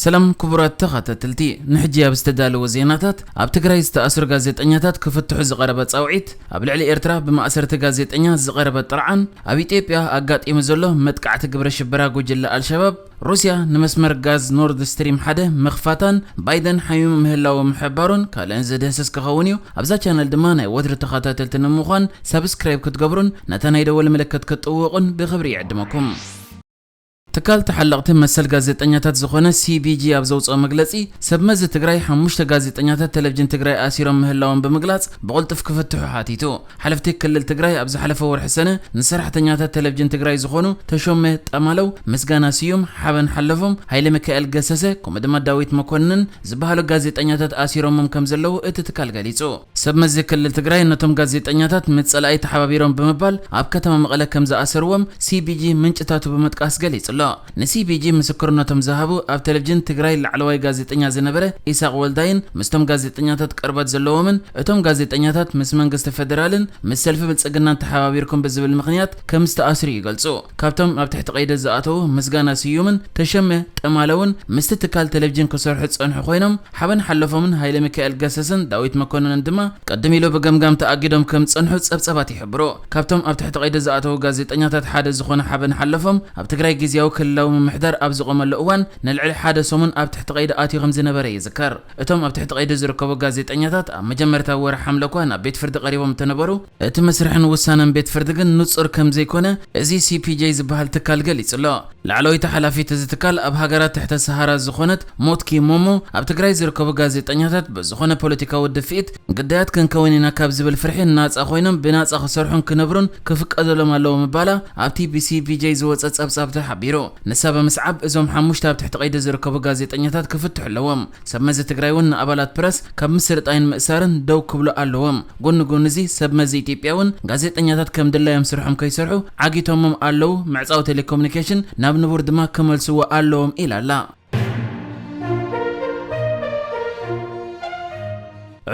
ሰላም ክቡራት ተኸታተልቲ፣ ንሕጂ ኣብ ዝተዳለወ ዜናታት፣ ኣብ ትግራይ ዝተኣስሩ ጋዜጠኛታት ክፍትሑ ዝቐረበ ጻውዒት፣ ኣብ ልዕሊ ኤርትራ ብማእሰርቲ ጋዜጠኛ ዝቐረበ ጥርዓን፣ ኣብ ኢትዮጵያ ኣጋጢሙ ዘሎ መጥቃዕቲ ግብረ ሽበራ ጉጅለ ኣልሸባብ፣ ሩስያ ንመስመር ጋዝ ኖርድ ስትሪም ሓደ ምኽፋታን ባይደን ሓሚሙ ምህላዉ ምሕባሩን ካልእን ዝድህስስ ክኸውን እዩ። ኣብዛ ቻነል ድማ ናይ ወትሩ ተኸታተልቲ ንምዃን ሳብስክራይብ ክትገብሩን ነታ ናይ ደወል ምልክት ክትጥውቑን ብኽብሪ ይዕድመኩም። ትካል ተሓለቕቲ መሰል ጋዜጠኛታት ዝኾነ ሲ ቢ ጂ ኣብ ዘውፅኦ መግለፂ፣ ሰብ መዚ ትግራይ ሓሙሽተ ጋዜጠኛታት ቴሌቪዥን ትግራይ ኣሲሮም ምህላዎም ብምግላፅ ብቕልጡፍ ክፍትሑ ሓቲቱ። ሓለፍቲ ክልል ትግራይ ኣብ ዝሓለፈ ወርሒ ሰነ ንሰራሕተኛታት ቴሌቪዥን ትግራይ ዝኾኑ ተሾመ ጠማለው፣ ምስጋና ስዩም፣ ሓበን ሓለፎም፣ ሃይለ ሚካኤል ገሰሰ ከምኡ ድማ ዳዊት መኮንንን ዝበሃሉ ጋዜጠኛታት ኣሲሮሞም ከም ዘለዉ እቲ ትካል ገሊፁ። ሰብ መዚ ክልል ትግራይ ነቶም ጋዜጠኛታት ምስ ጸላኢ ተሓባቢሮም ብምባል ኣብ ከተማ መቐለ ከም ዝኣሰርዎም ሲ ቢ ጂ ምንጭታቱ ብምጥቃስ ገሊጹ ኣሎ። ን ሲ ቢ ጂ ምስክርነቶም ዝሃቡ ኣብ ቴሌቪዥን ትግራይ ላዕለዋይ ጋዜጠኛ ዝነበረ ኢሳቕ ወልዳይን ምስቶም ጋዜጠኛታት ቅርበት ዘለዎምን እቶም ጋዜጠኛታት ምስ መንግስቲ ፌደራልን ምስ ሰልፊ ብልጽግናን ተሓባቢርኩም ብዝብል ምኽንያት ከም ዝተኣስሩ ይገልጹ። ካብቶም ኣብ ትሕቲ ቀይዲ ዝኣተዉ ምስጋና ስዩምን ተሸመ ጠማለውን ምስቲ ትካል ቴሌቪዥን ክሰርሑ ዝጸንሑ ኮይኖም ሓበን ሓለፎምን ሃይለ ሚካኤል ገሰሰን ዳዊት መኮንንን ድማ ቅድም ኢሉ ብገምጋም ተኣጊዶም ከም ዝጸንሑ ጸብጸባት ይሕብሩ። ካብቶም ኣብ ትሕቲ ቀይዲ ዝኣተዉ ጋዜጠኛታት ሓደ ዝኾነ ሓበን ሓለፎም ኣብ ትግራይ ግዝያዊ ክልላዊ ምምሕዳር ኣብ ዝቖመሉ እዋን ንልዕሊ ሓደ ሰሙን ኣብ ትሕቲ ቀይዲ ኣትዩ ከም ዝነበረ ይዝከር። እቶም ኣብ ትሕቲ ቀይዲ ዝርከቡ ጋዜጠኛታት ኣብ መጀመርታ ወርሒ ሓምለ እኳ ናብ ቤት ፍርዲ ቀሪቦም እንተነበሩ፣ እቲ መስርሕን ውሳነን ቤት ፍርዲ ግን ንጹር ከም ዘይኮነ እዚ ሲ ፒ ጄ ዝበሃል ትካል ገሊጹ ኣሎ። ላዕለወይቲ ሓላፊት እዚ ትካል ኣብ ሃገራት ትሕተ ሰሃራ ዝኾነት ሞትኪ ሞሞ ኣብ ትግራይ ዝርከቡ ጋዜጠኛታት ብዝኾነ ፖለቲካዊ ድፍኢት ግዳያት ክንከውን ኢና ካብ ዝብል ፍርሒ ናጻ ኮይኖም ብናጻ ክሰርሑን ክነብሩን ክፍቀደሎም ኣለዎ ምባላ ኣብቲ ብ ሲ ፒ ጄ ዝወጸ ጸብጻብ ተሓቢሩ። ንሳ ብምስዓብ እዞም ሓሙሽተ ኣብ ትሕቲ ቀይዲ ዝርከቡ ጋዜጠኛታት ክፍትሑ ኣለዎም። ሰብ መዚ ትግራይ እውን ንኣባላት ፕረስ ካብ ምስርጣይን ምእሳርን ደው ክብሉ ኣለዎም። ጎኒ ጎኒ እዚ ሰብ መዚ ኢትዮጵያ እውን ጋዜጠኛታት ከም ድላዮም ስርሖም ከይሰርሑ ዓጊቶሞም ኣለዉ፣ ምዕጻው ቴሌኮሙኒኬሽን ናብ ንቡር ድማ ክመልስዎ ኣለዎም ኢላ ኣላ።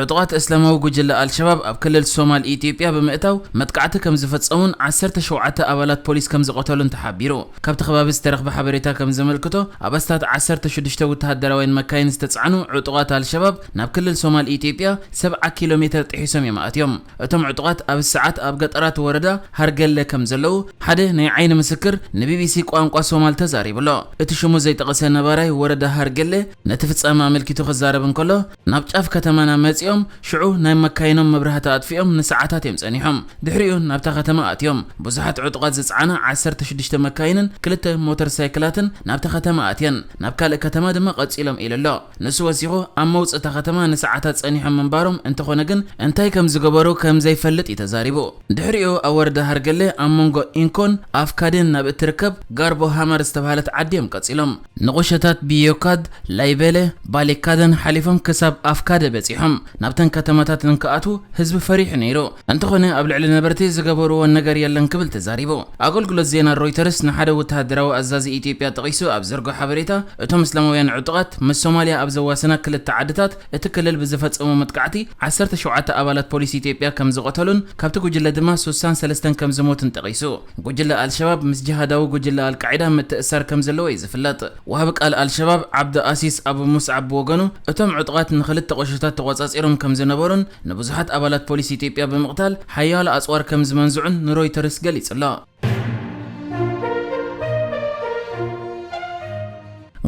ዕጡቓት እስላማዊ ጉጅለ ኣልሸባብ ኣብ ክልል ሶማል ኢትዮጵያ ብምእታው መጥቃዕቲ ከም ዝፈጸሙን ዓሰርተ ሸውዓተ ኣባላት ፖሊስ ከም ዝቐተሉን ተሓቢሩ። ካብቲ ከባቢ ዝተረኽበ ሓበሬታ ከም ዘመልክቶ፣ ኣብ ኣስታት ዓሰርተ ሽዱሽተ ወተሃደራውያን መካይን ዝተጻዕኑ ዕጡቓት ኣልሸባብ ናብ ክልል ሶማል ኢትዮጵያ ሰብዓ ኪሎ ሜተር ጥሒሶም እዮም ኣትዮም። እቶም ዕጡቓት ኣብ ሰዓት ኣብ ገጠራት ወረዳ ሃርገለ ከም ዘለዉ ሓደ ናይ ዓይኒ ምስክር ን ቢ ቢ ሲ ቋንቋ ሶማል ተዛሪቡ ኣሎ። እቲ ሽሙ ዘይጠቐሰ ነባራይ ወረዳ ሃርገለ ነቲ ፍጻመ ኣመልኪቱ ክዛረብ እንከሎ፣ ናብ ጫፍ ከተማና መጺኦም ሽዑ ናይ መካይኖም መብራህቲ ኣጥፊኦም ንሰዓታት እዮም ጸኒሖም። ድሕሪኡ ናብታ ከተማ ኣትዮም። ብዙሓት ዕጡቓት ዝጸዓና ዓሰርተ ሽዱሽተ መካይንን ክልተ ሞተር ሳይክላትን ናብታ ከተማ ኣትየን። ናብ ካልእ ከተማ ድማ ቀጺሎም ኢሉ ኣሎ። ንሱ ወሲኹ ኣብ መውጽእታ ከተማ ንሰዓታት ጸኒሖም ምንባሮም እንተኾነ ግን እንታይ ከም ዝገበሩ ከም ዘይፈልጥ እዩ ተዛሪቡ። ድሕሪኡ ኣብ ወረዳ ሃርገለ ኣብ መንጎ ኢንኮን ኣፍካድን ናብ እትርከብ ጋርቦ ሃማር ዝተባህለት ዓዲ እዮም ቀጺሎም። ንቑሸታት ቢዮካድ፣ ላይበለ፣ ባሌካደን ሓሊፎም ክሳብ ኣፍካደ በጺሖም። ናብተን ከተማታት ንክኣትዉ ህዝቢ ፈሪሑ ነይሩ። እንተኾነ ኣብ ልዕሊ ነበርቲ ዝገበርዎ ነገር የለን ክብል ተዛሪቡ። ኣገልግሎት ዜና ሮይተርስ ንሓደ ወተሃደራዊ ኣዛዚ ኢትዮጵያ ጠቒሱ ኣብ ዘርጎ ሓበሬታ፣ እቶም እስላማውያን ዕጡቓት ምስ ሶማልያ ኣብ ዘዋስና ክልተ ዓድታት እቲ ክልል ብዝፈጸሞ መጥቃዕቲ ዓሰርተ ሸውዓተ ኣባላት ፖሊስ ኢትዮጵያ ከም ዝቐተሉን ካብቲ ጉጅለ ድማ ስሳን ሰለስተን ከም ዝሞቱን ጠቒሱ። ጉጅለ ኣልሸባብ ምስ ጅሃዳዊ ጉጅለ ኣልቃዒዳ ምትእሳር ከም ዘለዎ እዩ ዝፍለጥ። ወሃቢ ቃል ኣልሸባብ ዓብዲ ኣሲስ ኣቡ ሙስዓብ ብወገኑ፣ እቶም ዕጡቓት ንኽልተ ቁሸታት ተቖጻጺሮም ከም ዝነበሩን ንብዙሓት ኣባላት ፖሊስ ኢትዮጵያ ብምቕታል ሓያሎ ኣጽዋር ከም ዝመንዝዑን ንሮይተርስ ገሊጹ ኣሎ።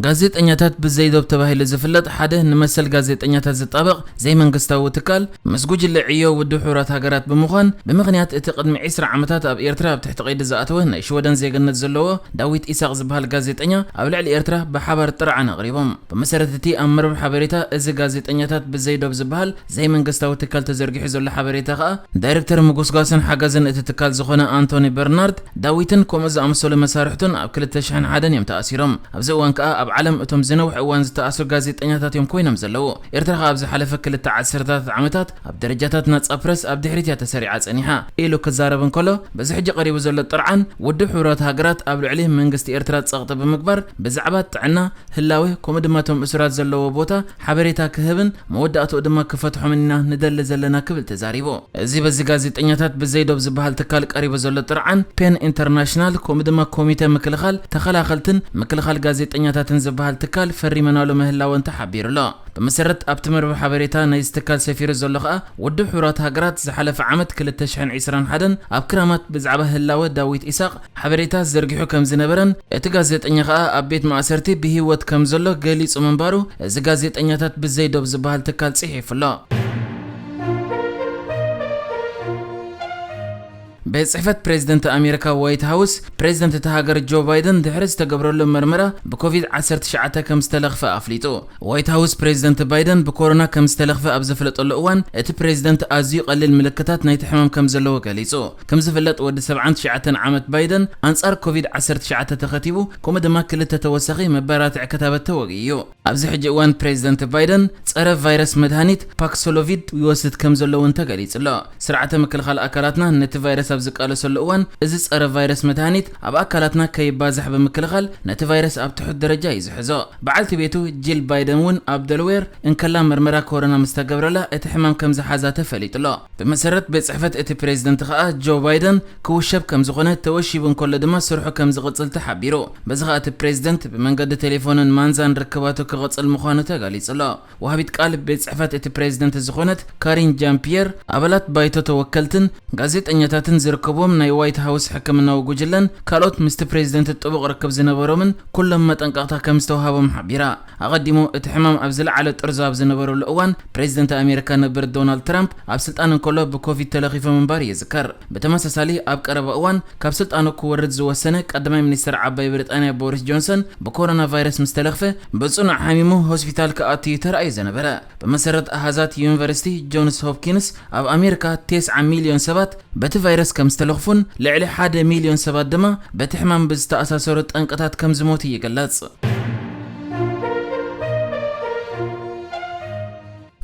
ጋዜጠኛታት ብዘይዶብ ተባሂሉ ዝፍለጥ ሓደ ንመሰል ጋዜጠኛታት ዝጣበቕ ዘይመንግስታዊ ትካል፣ ምስ ጉጅለ ዕዮ ውድብ ሕቡራት ሃገራት ብምዃን፣ ብምኽንያት እቲ ቅድሚ ዕስራ ዓመታት ኣብ ኤርትራ ኣብ ትሕቲ ቀይዲ ዝኣተወ ናይ ሽወደን ዜግነት ዘለዎ ዳዊት ኢሳቕ ዝበሃል ጋዜጠኛ ኣብ ልዕሊ ኤርትራ ብሓባር ጥርዓን ኣቕሪቦም። ብመሰረት እቲ ኣብ መርበብ ሓበሬታ፣ እዚ ጋዜጠኛታት ብዘይዶብ ዝበሃል ዘይመንግስታዊ ትካል ተዘርጊሑ ዘሎ ሓበሬታ ከኣ፣ ዳይሬክተር ምጉስጓስን ሓገዝን እቲ ትካል ዝኾነ ኣንቶኒ በርናርድ ዳዊትን ከምኡ ዝኣመሰሉ መሳርሕቱን ኣብ ክልተ ሽሕን ሓደን እዮም ተኣሲሮም። ኣብዚ እዋን ከኣ ኣብ ዓለም እቶም ዝነውሕ እዋን ዝተኣስሩ ጋዜጠኛታት እዮም ኮይኖም ዘለዉ። ኤርትራ ከኣ ኣብ ዝሓለፈ ክልተ ዓሰርታት ዓመታት ኣብ ደረጃታት ናጻ ፕረስ ኣብ ድሕሪት እያ ተሰሪዓ ጸኒሓ ኢሉ ክዛረብ እንከሎ፣ በዚ ሕጂ ቀሪቡ ዘሎ ጥርዓን ውድብ ሕቡራት ሃገራት ኣብ ልዕሊ መንግስቲ ኤርትራ ጸቕጢ ብምግባር ብዛዕባ ጥዕና፣ ህላዌ፣ ከምኡ ድማ እቶም እሱራት ዘለዎ ቦታ ሓበሬታ ክህብን መወዳእትኡ ድማ ክፈትሖምን ኢና ንደሊ ዘለና ክብል ተዛሪቡ። እዚ በዚ ጋዜጠኛታት ብዘይዶብ ዝበሃል ትካል ቀሪቡ ዘሎ ጥርዓን ፔን ኢንተርናሽናል ከምኡ ድማ ኮሚተ ምክልኻል ተኸላኸልትን ምክልኻል ጋዜጠኛታትን ዝበሃል ትካል ፈሪመናሉ ምህላወን ተሓቢሩ ኣሎ። ብመሰረት ኣብቲ መርበብ ሓበሬታ ናይዚ ትካል ሰፊሩ ዘሎ ከኣ፣ ውድብ ሕቡራት ሃገራት ዝሓለፈ ዓመት ክልተ ሽሕን ዕስራን ሓደን ኣብ ክራማት ብዛዕባ ህላወ ዳዊት ኢሳቕ ሓበሬታ ዘርጊሑ ከም ዝነበረን፣ እቲ ጋዜጠኛ ከኣ ኣብ ቤት ማእሰርቲ ብህይወት ከም ዘሎ ገሊጹ ምንባሩ፣ እዚ ጋዜጠኛታት ብዘይ ዶብ ዝበሃል ትካል ጽሒፉ ኣሎ። ቤት ጽሕፈት ፕሬዝደንት ኣሜሪካ ዋይት ሃውስ፣ ፕሬዝደንት እታ ሃገር ጆ ባይደን ድሕሪ ዝተገብረሉ መርመራ ብኮቪድ ዓሰርተ ትሽዓተ ከም ዝተለኽፈ ኣፍሊጡ። ዋይት ሃውስ፣ ፕሬዝደንት ባይደን ብኮሮና ከም ዝተለኽፈ ኣብ ዘፍለጠሉ እዋን፣ እቲ ፕሬዝደንት ኣዝዩ ቀሊል ምልክታት ናይቲ ሕማም ከም ዘለዎ ገሊጹ። ከም ዝፍለጥ፣ ወዲ ሰብዓን ትሽዓተን ዓመት ባይደን ኣንጻር ኮቪድ ዓሰርተ ትሽዓተ ተኸቲቡ፣ ከምኡ ድማ ክልተ ተወሳኺ መበራትዒ ክታበት ተወጊኡ እዩ። ኣብዚ ሕጂ እዋን፣ ፕሬዝደንት ባይደን ጸረ ቫይረስ መድሃኒት ፓክሶሎቪድ ይወስድ ከም ዘሎ እውን ተገሊጹ ኣሎ። ስርዓተ ምክልኻል ኣካላትና ነቲ ቫይረስ ኣብ ዝቃለሰሉ እዋን፣ እዚ ጸረ ቫይረስ መድሃኒት ኣብ ኣካላትና ከይባዛሕ ብምክልኻል፣ ነቲ ቫይረስ ኣብ ትሑት ደረጃ እዩ ዝሕዞ። በዓልቲ ቤቱ ጂል ባይደን እውን ኣብ ደልዌር እንከላ መርመራ ኮሮና ምስ ተገብረላ፣ እቲ ሕማም ከም ዝሓዛ ተፈሊጡ ኣሎ። ብመሰረት ቤት ጽሕፈት እቲ ፕሬዝደንት ከኣ፣ ጆ ባይደን ክውሸብ ከም ዝኾነ፣ ተወሺቡ እንከሎ ድማ ስርሑ ከም ዝቕጽል ተሓቢሩ። በዚ ከኣ እቲ ፕሬዝደንት ብመንገዲ ቴሌፎንን ማንዛን ርክባቱ ክቕጽል ምዃኑ ተገሊጹ ኣሎ። ወሃቢት ቃል ቤት ጽሕፈት እቲ ፕሬዝደንት ዝኾነት ካሪን ጃን ፒየር፣ ኣባላት ባይቶ ተወከልትን ጋዜጠኛታትን ዝርከብዎም ናይ ዋይት ሃውስ ሕክምናዊ ጉጅለን ካልኦት ምስቲ ፕሬዝደንት ጥቡቕ ርክብ ዝነበሮምን ኩሎም መጠንቀቕታ ከም ዝተዋሃቦም ሓቢራ። ኣቐዲሙ እቲ ሕማም ኣብ ዝለዓለ ጥርዞ ኣብ ዝነበረሉ እዋን፣ ፕሬዝደንት ኣሜሪካ ነበር ዶናልድ ትራምፕ ኣብ ስልጣን እንከሎ ብኮቪድ ተለኺፉ ምንባር ይዝከር። ብተመሳሳሊ፣ ኣብ ቀረባ እዋን ካብ ስልጣኑ ክወርድ ዝወሰነ ቀዳማይ ሚኒስተር ዓባይ ብሪጣንያ ቦሪስ ጆንሰን ብኮሮና ቫይረስ ምስ ተለኽፈ፣ ብጽኑዕ ሓሚሙ ሆስፒታል ክኣቱ እዩ ተራእዩ ዝነበረ። ብመሰረት ኣሃዛት ዩኒቨርሲቲ ጆንስ ሆፕኪንስ፣ ኣብ ኣሜሪካ ተስዓ ሚልዮን ሰባት በቲ ቫይረስ ከም ዝተለኽፉን ልዕሊ ሓደ ሚልዮን ሰባት ድማ በቲ ሕማም ብዝተኣሳሰሩ ጠንቅታት ከም ዝሞቱ ይግለጽ።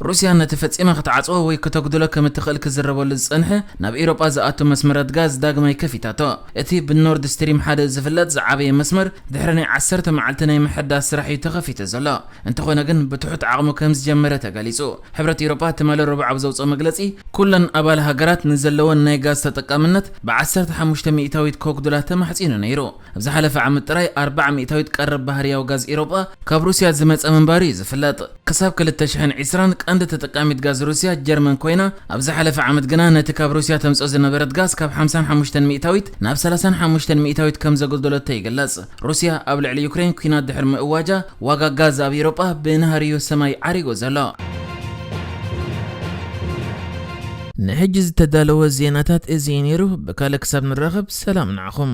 ሩስያ ነቲ ፈጺማ ክትዓጽዎ ወይ ክተጉድሎ ከም እትኽእል ክዝረበሉ ዝጸንሐ ናብ ኤውሮጳ ዝኣቱ መስመራት ጋዝ ዳግማይ ከፊታቶ። እቲ ብኖርድ ስትሪም ሓደ ዝፍለጥ ዝዓበየ መስመር ድሕሪ ናይ ዓሰርተ መዓልቲ ናይ ምሕዳስ ስራሕ እዩ ተኸፊቱ ዘሎ። እንተኾነ ግን ብትሑት ዓቕሙ ከም ዝጀመረ ተገሊጹ። ሕብረት ኤውሮጳ ትማሊ ረቡዕ ኣብ ዘውጽኦ መግለጺ፣ ኩለን ኣባል ሃገራት ንዘለወን ናይ ጋዝ ተጠቃምነት ብዓሰርተ ሓሙሽተ ሚእታዊት ከጉድላ ተማሕጺኑ ነይሩ። ኣብ ዝሓለፈ ዓመት ጥራይ ኣርብዓ ሚእታዊት ቀረብ ባህርያዊ ጋዝ ኤውሮጳ ካብ ሩስያ ዝመጸ ምንባሩ እዩ ዝፍለጥ። ክሳብ ክልተ ሽሕን ዕስራን ቀንዲ ተጠቃሚት ጋዝ ሩስያ ጀርመን ኮይና፣ ኣብ ዝሓለፈ ዓመት ግና ነቲ ካብ ሩስያ ተምጽኦ ዝነበረት ጋዝ ካብ ሓምሳን ሓሙሽተን ሚእታዊት ናብ ሰላሳን ሓሙሽተን ሚእታዊት ከም ዘጎደለቶ ይግለጽ። ሩስያ ኣብ ልዕሊ ዩክሬን ኲናት ድሕሪ ምእዋጃ፣ ዋጋ ጋዝ ኣብ ኤውሮጳ ብናህርዩ ሰማይ ዓሪጉ ዘሎ። ንሕጂ ዝተዳለወ ዜናታት እዚ እዩ ነይሩ። ብካልእ ክሳብ ንራኸብ፣ ሰላም ንዓኹም።